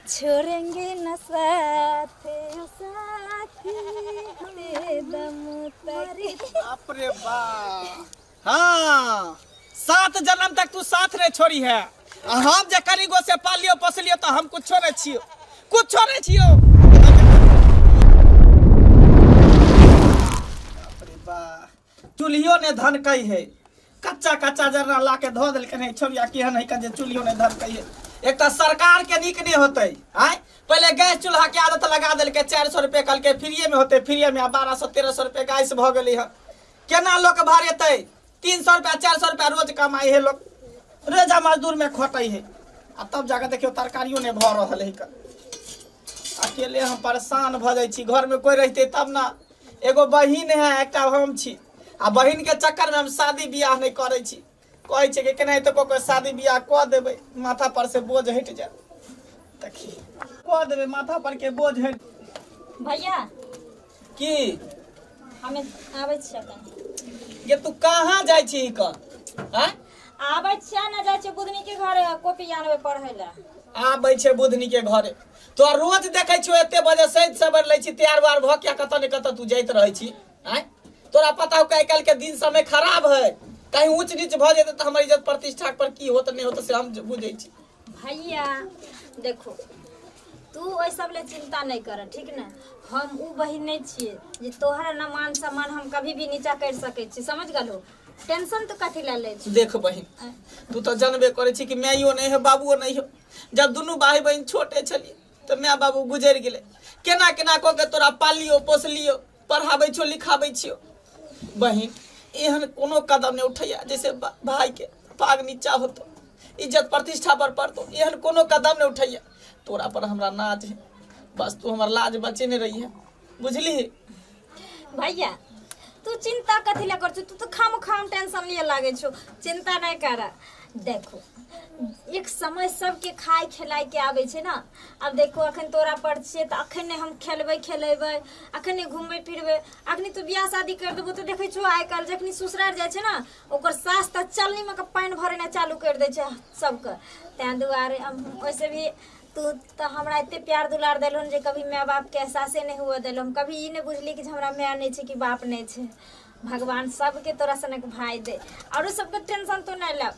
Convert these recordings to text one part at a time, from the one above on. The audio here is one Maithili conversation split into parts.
छोड़ेंगे न साथ ओ साथी ते दम तक। बाप रे बाप, हाँ, 7 जन्म तक तू साथ नहीं छोड़ी है। आ हम जे कनिगो से पालियो पोसलियो तो हम कुछो नहीं छियो, कुछो नहीं छियो। बाप रे बाप, चूल्हियो ने धनकै है, कच्चा कच्चा जरना ला के धो देलकै है छोड़िया, केहन है जे चूल्हियो ने धनकै है। एक तऽ सरकार के नीक नहीं होते आय, पहले गैस चूल्हा के आदत लगा देलकै, 400 रुपये कहलकै फ्रीए में होते, फ्रीए में 1200-1300 रुपये गैस भऽ गेलै हन। केना लोक भरेतै? 300 रुपया 400 रुपया रोज कमाइ है लोक, रोजा मजदूर में खटै है, आ तब जाके देखियौ तरकारियो नहि भऽ रहल है। अकेले हम परेशान भऽ जाइ छी, घर में कोई रहते तब ना। एगो बहिन है, एकटा हम छी, आ बहिन के चक्कर में हम शादी बियाह नहीं करै छी। कहै छै कि केनाहितो कऽ के शादी बियाह कऽ देबै, माथा पर से बोझ हटि जायत। देखी कऽ देबै माथा पर के बोझ हटि। भैया की हमे आबै छियै कनि। ये तू कहाँ जाइ छी कऽ? आँय? आबै छियै ना, जाइ छियै बुधनी के घरे कॉपी आनबै पढ़ै लए। आबै छै बुधनी के घरे? तो रोज देखै छियौ एते बजे सैद सबर लै छी, तैयार उयार भऽ के कतऽ ने कतऽ तू जाइत रहै छी। आँय, तोरा पता हो आइ काल्हि के दिन समय खराब है, कहीं ऊंच नीच भऽ जेतै तऽ हमर इज्जत प्रतिष्ठा पर की होत नहि होत से हम बुझै छी। भैया देखो, तू ओहि सब ले चिंता नहीं कर, ठीक ने? हम उ बहिन नहीं छियै जे तोहरा न मान सम्मान हम कभी भी नीचा कर सकै छी, समझ गेलहो? टेंशन तो कथी ला लै छी? देख बहिन, तू तऽ जानबे करै छी कि माइयो नहीं है बाबुओ नहीं है। जब दुनू भाई बहिन छोटे छलियै तऽ माय बाबू गुजरि गेलै, केना केना कऽ के तोरा पालियो पोसलियो, पढ़ाबै छियो लिखाबै छियो। बहिन एहन कोनो कदम नहीं उठैया जैसे भाई के पाग नीचा होतो, इज्जत प्रतिष्ठा पर पड़तो, एहन कोनो कदम नहीं उठैया। तोरा पर हमरा नाज है, बस तू हमर लाज बचेने रही है, बुझली? भैया तू चिंता कथी ला कर, तू तो खाम खाम टेंशन लिए लागे छो, चिंता नहीं कर। देखो एक समय सबके खाय खिलाय के आबै छै ना। अब देखो अखन तोरा पर छियै तऽ अखन नहि हम खेलबै खेलेबै, अखन नहि घुमबै फिरबै, अखनी तू बियाह शादी कर देबो तऽ देखै छो आइ काल्हि जखनी ससुरार जाइ छै ना ओकर सास तऽ चलनी में के पानि भरेनाइ चालू कर दै छै सबके। तैं दुआरे वैसे भी तू तऽ हमरा एते प्यार दुलार देलहुन जे कभी माय बाप के एहसासे नहि हुअ देलहुन, कभी ई नहि बुझली कि जे हमरा माय नहि छै कि बाप नहि छै। भगवान सबके तोरा सनक भाई दे, आरो सबके टेंशन तो नहीं ले।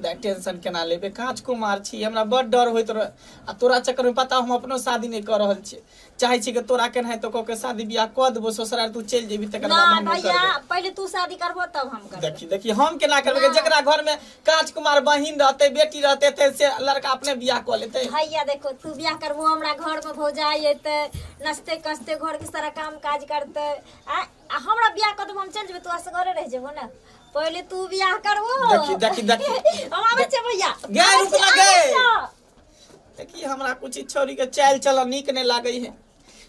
देख टेंशन केना लेबे, काँच कुमार छी, हमरा बड़ डर होइत रहे, आ तोरा चक्कर में पता हम अपनो शादी नहीं कर रहल छी। चाहे छी कि तोरा केनाहितो कऽ के शादी बियाह कऽ देबो, ससुराल तू चलि जेबी तकर बाद ना हम नहीं भैया करबै। पहले तू शादी करबो तब हम करबै। देखी देखी हम केना करबै? ना। जेकरा घर में काँच कुमार बहिन रहते बेटी रहते ते से लड़का अपने बियाह कऽ लेते। भैया देखो तू बियाह करबो हमरा घर में भौजाई एते नचते कसते घर के सारा काम काज करते, आ हमरा बियाह कऽ देबो हम चलि जेबै, तू असगरे रहि जेबो ना। पहले तू बियाह करबो। देखी देखी देखी हम आबै छियै भैया। गे, आबै रुक ना, छियै, गे। आबै छियै। देखी हमरा कुछ छौरी के चाल चलन नीक नहीं लागे है।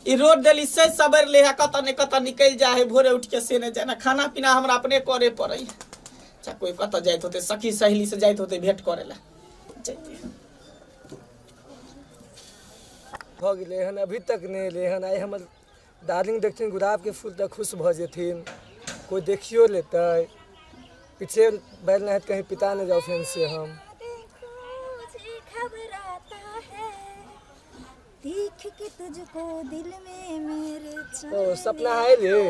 ई रोड डेली से सबर ले है, कतऽ ने कतऽ निकलि जाए है, भोरे उठ के से नहीं जाए ना, खाना पीना हमरा अपने करे पड़े है। अच्छा कोई कतऽ जाइत होते, सखी सहेली से जाइत होते भेंट करे ला जैते। भऽ गेलै हन अभी तक नहि एलै हन। आइ हमर डार्लिंग देखथिन गुलाबके फूल तऽ खुश भऽ जेथिन, कोइ देखियो लेतै। पीछे बैल नहीं कहीं पिता नहीं जाओ फेन से हम। देख के तुझको दिल में मेरे ओ, सपना आयल रे?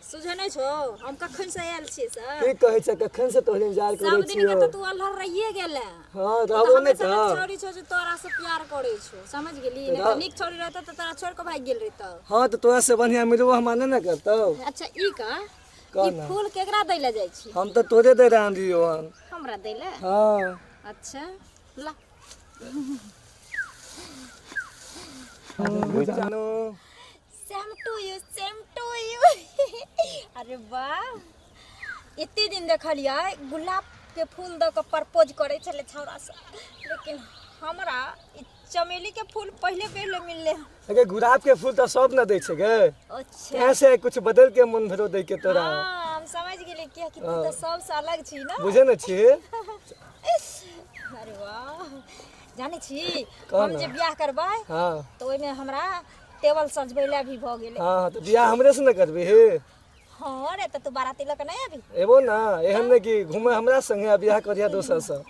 सुझे नहीं छो हम कखन से आयल छियै सर। की कहै छै कखन से तोहरे इंतजार करै सब दिन के छियौ। तो तू अल्हर रहिए गेले। हाँ, रहबो नहि तऽ। छोरी छो जे तोरा से प्यार करै छो, समझ गेली? नहीं तऽ नीक छोरी रहतौ तऽ तोरा छोड़ के भागि गेल रहितौ। हाँ तऽ तोरा से बढ़िया मिलबो हमरा नहि ने करतौ। अच्छा ई का कह ई ना। फूल केकरा दै ले जाइ छी? हम तऽ तोरे दै रहन दियौ हन। हमरा दै ले? हाँ। अच्छा ला। जानो। Same to you, same to you. अरे वाह, एते दिन देखलियै गुलाब के फूल दऽ कऽ प्रपोज करै छलै छौड़ा सब, लेकिन हमरा ई चमेली के फूल पहिले पहिले मिललै हन। अगे गुलाब के फूल तऽ सब न दै छै गे। अच्छा। तें से कुछ बदल के मन भेलो दै के तोरा। हाँ, हम समझ गेलियै कियाकि तू तऽ सबसँ अलग छी ना। बुझै न छी। अरे वाह, जानै छी कह हम ना। जे बियाह करबै हाँ। तऽ ओहिमे हमरा टेबल सजबै लए भी भऽ गेलै। हाँ, तऽ बियाह हमरे से न करबी हे? हाँ रे, तऽ तू बाराती लऽ कऽ नहि अबी? एबो ना, एहन नहि कि घूमे हमरा संगे आ बियाह करिया दोसर से।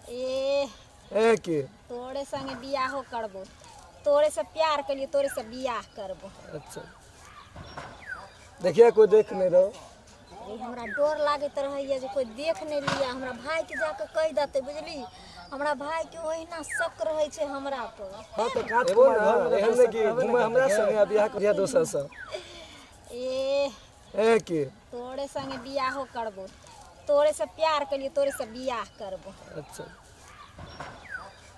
ए। ए के तोरे संगे बियाहो करबो, तोरे से प्यार कलियो, तोरे से बियाह करबो। अच्छा देखिए कोई देख नहीं रहो। अरे हमरा डर लागैत रहैया जे कोई देख नहीं लिया, हमरा भाई के जाके कहि देतै, बुझली? हमरा भाई के ओहिना शक रहै छै हमरा पर। हाँ तो काट एबो ना, एहन नहीं कि घूमे हमरा संगे आ बियाह करिया दोसर से। ए ए के तोरे संगे बियाहो करबो, तोरे से प्यार कलियो, तोरे से बियाह करबो। अच्छा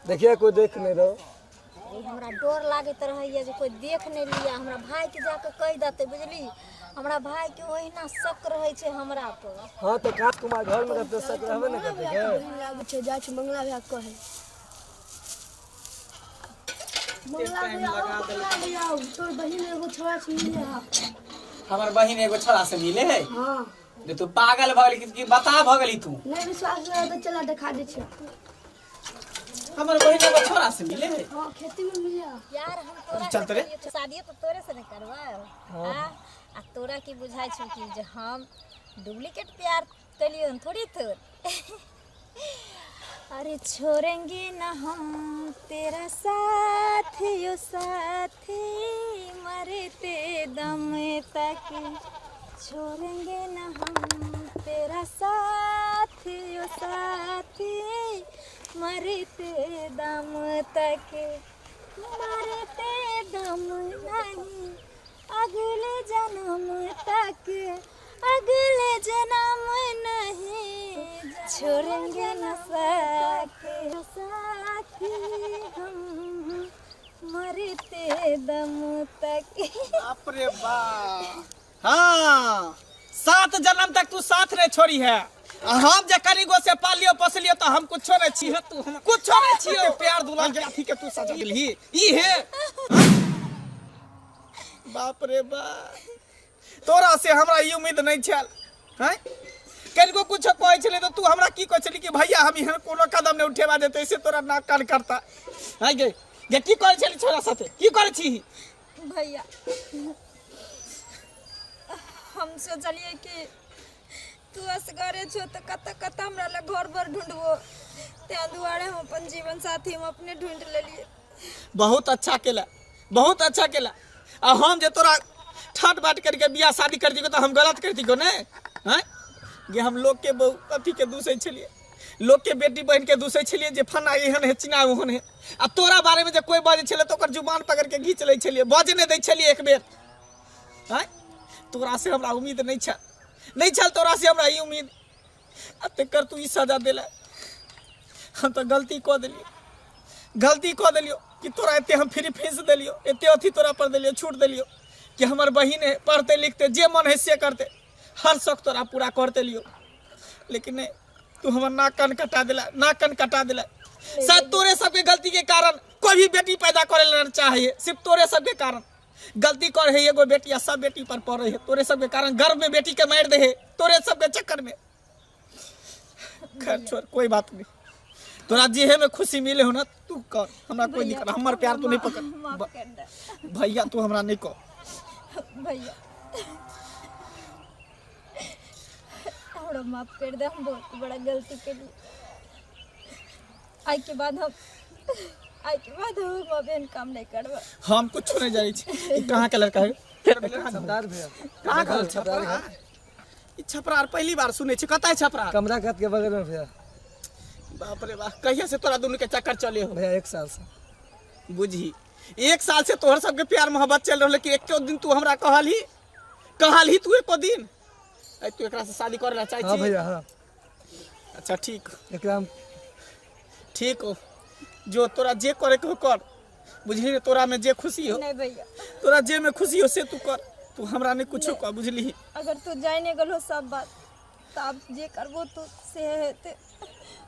देखिए कोई देख नहीं रहो। अरे हमरा डर लागैत रहैया जे कोई देख नहीं लिया, हमरा भाई के जाके कहि देतै, बुझली? हमरा भाई के ओहिना शक रहै छै हमरा पर। हाँ तो काट कुमार घर में रहते शक रहबे नहीं करते के। लागै छै, जाइ छै मंगला भैया कहै। मंगला भैया, ओ मंगला भैया, तोर बहिन एगो छोड़ा से मिले हा। हमर बहिन एगो छोड़ा से मिले है? हाँ। जे तू पागल भऽ गेली कि बता भऽ गेली तू? नहीं विश्वास रहे तो चला दिखा दै छै। हमर बहिन एगो छोड़ा से मिले है? हाँ, खेती में मिले हा। यार हम तोरा चल तोरे। शादी तो तोरे से नहीं करवाओ। हाँ आ तोरा की बुझाइ छौ कि जे हम डुप्लीकेट प्यार कलियो थोड़ी थोड़। अरे छोड़ेंगे ना हम तेरा साथ यो साथी मरते दम तक, छोड़ेंगे ना हम तेरा साथ यो साथी मरते दम तक, मरते दम नहीं अगले जन्म तक, अगले जन्म नहीं छोड़ेंगे न साथी साथी हम मरते दम तक। बाप रे बाप, हाँ 7 जन्म तक तू साथ नहीं छोड़ी है। हम जे कनिगो से पालियो पोसलियो तो हम कुछो नहीं छी, तू हम कुछो नहीं छी। प्यार दुलार के अथी के तू सजा दिलही ई है। बाप रे बाप, तोरा से हमरा ई उम्मीद नहीं छल। हैं कनिको कुछो कहै छलै तो तू हमरा की कहै छली कि भैया हम एहन कोनो कदम नहीं उठेबा देते, से तोरा नाक कान करता। हैं गे गे की करै छली छोरा साथे, की करै छी? भैया हम सोचलिए कि तू असगरे छो तो कत कत हमरा लग घर पर ढूंढबो, तें दुआरे हम अपन जीवन साथी हम अपने ढूंढ लेलिए। बहुत अच्छा केला, बहुत अच्छा केला। आ हम जे तोरा ठाट बाट करके बियाह शादी कर दियो तो हम गलत कर दियो ने? हैं जे हम लोग के बहु अथी के दूसै छलिए, लोग के बेटी बहन के दूसै छलिए जे फना एहन है चिना ओहन है। आ तोरा बारे में जे कोई बाजै छलै तो ओकर जुबान पकड़ के घींच लै छलिए, बाजे नहि दै छलिए एक बेर। हैं तोरा से हमरा उम्मीद नहीं छल, नहीं छल तोरा से हमरा ई उम्मीद। आ तेकर तू ई सजा देला, हम तो गलती कऽ देलियो, गलती कऽ देलियो कि तोरा एते हम फ्री फीस देलियो, एते अथी तोरा पर देलियो, छूट देलियो कि हमर बहिन है पढ़ते लिखते जे मन है से करते, हर शौक तोरा पूरा करते लियो। लेकिन नहीं, तू हमर नाक कान कटा देला, नाक कान कटा देला। शायद तोरे सबके गलती के कारण कोई भी बेटी पैदा करे ला चाहिए, सिर्फ तोरे सबके कारण गलती कर है एगो बेटी आ सब बेटी पर पड़े है। तोरे सबके कारण गर्भ में बेटी के मार दे है, तोरे सबके चक्कर में। खैर छोड़, कोई बात नहीं, तोरा जेहे में खुशी मिले हो ना तू कर, हमरा कोई दिक्कत, हमर प्यार तू नहीं पकड़। भैया तू हमरा नहीं कह। भैया हमरा माफ कर दे, हम बहुत बड़ा गलती कर। आई के बाद हम आई के बाद हम अब एहन काम नहीं करब। हम कुछ नहीं जानै छी ई कहाँ के लड़का है। छपरार भैया। कहाँ के? छपरा? ई छपरा पहली बार सुनै छी, कतऽ है छपरा? कमरा घाट के बगल में भैया। बाप रे बाप, कहिया से तोरा दुनू के चक्कर चले हो? भैया 1 साल से। बुझी 1 साल से तोहर सबके प्यार मोहब्बत चल रहल, लेकिन एको दिन तू हमरा कहलही, कहलही तू एको दिन ऐ तू एकरा से शादी करे ला चाहै हाँ छी? भैया हाँ। अच्छा ठीक, एकरा ठीक हो, जो तोरा जे करे के हो कर, बुझली रे? तोरा में जे खुशी हो, नहीं भैया तोरा जे में खुशी हो से तू कर, तू हमरा नहीं कुछो कह, बुझली? अगर तू जाने गेलो सब बात तो आप जे करबो तो से हेतै,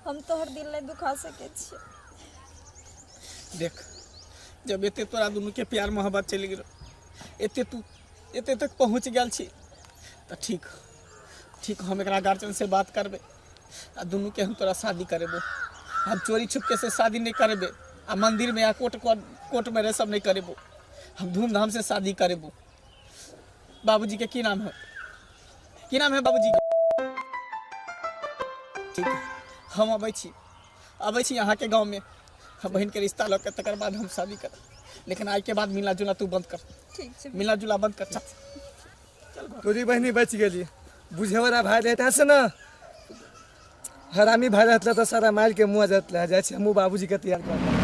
हम तोहर दिल नहीं दुखा सकै छियै। देख जब एते तोरा दुनू के प्यार मोहब्बत चलि गेलो, एते तू एते तक पहुँच गेल छी तऽ ठीक ठीक, हम एकरा गार्जियन से बात करबै आ दुनू के हम तोरा शादी करेबो। हम चोरी छुपके से शादी नहीं करेबे आ मंदिर में या कोर्ट कोर्ट में सब नहीं करेबो, हम धूमधाम से शादी करेबो। बाबूजी के की नाम है? की नाम है बाबूजी के? ठीक है, हम अबै छी, अबै छी अहाँके गाँवमे। हम बहिन के रिश्ता लऽ के तकर बाद हम शादी करब, लेकिन आइ के बाद मिलना जुलना तू बंद कर। ठीक छै। मिलना जुलना बंद कर, चल। तोरी बहिनी बचि गेली। बुझेवला भाय रहता से ना, हरामी भाय रहता तऽ सारा मारि के मुँह जात जाइ छै। हमहूँ बाबूजी के तैयार कर।